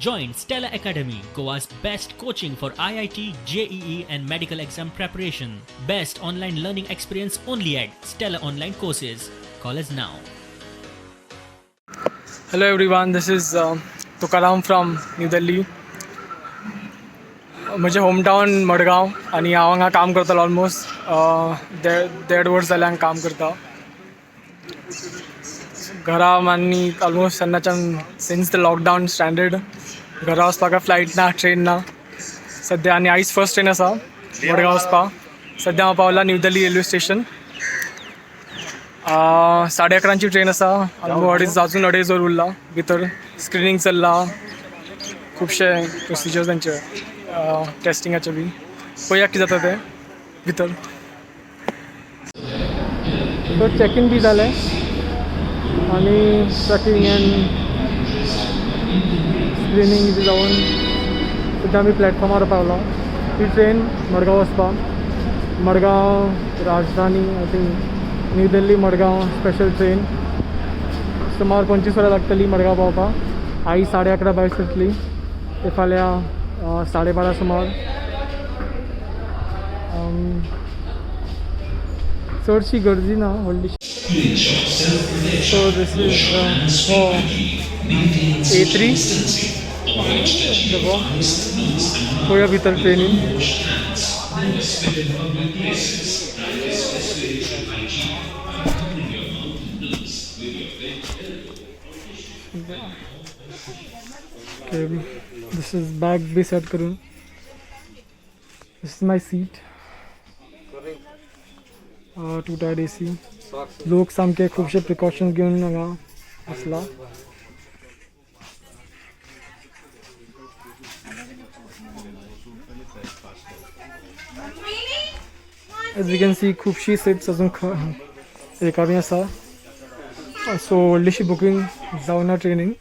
Join Stella Academy, Goa's best coaching for IIT, JEE, and medical exam preparation. Best online learning experience only at Stella Online Courses. Call us now. Hello everyone, this is Tukaram from New Delhi. म्हजें hometown Madgaon आनी हांव हांगा काम करतालो almost देड वर्स जालें हांगा काम करता. घरा आनी ऑलमोस्ट तेन्नाच्यान सिन्स the lockdown standard घरा वचपाक फ्लायट ना, ट्रेन ना सद्या. आनी आयज फर्स्ट ट्रेन आसा मडगांव वचपाक. सद्या हांव पावला न्यू दिल्ली रेल्वे स्टेशन. 11:30ची ट्रेन आसा. ऑलमोस्ट अडीच, अजून 2.5 वर उरला. भितर स्क्रिनींग चल्ला, खुबशे प्रोसिजर्स तांचे टेस्टिंगाचे बी. पळोवया कितें जाता तें भितर. सो चॅक इन बी जालें आनी ट्रॅकिंग अँड स्क्रिनींग बी जावन सद्या आमी प्लॅटफॉर्मार पावला. ही ट्रेन मडगांव वचपाक, Madgaon Rajdhani, I think New Delhi Madgaon special train. सुमार 25 वरां लागतली मडगांव पावपाक. आई 11:30 भायर सरतली ते फाल्यां 12:30 सुमार. चडशी गर्दी ना व्हडलीशी. So this is A3 डबो. पळोवया भितर ट्रेनीन. Okay, this is bag B set करून. This is my seat, two tier AC. लोक सामके खुबशे प्रिकॉशन्स घेवन हांगा आसला. एज we can see, खुबशी सिट्स अजून रिकामी आसा. सो व्हडलीशी बुकींग जावना ट्रेनीन.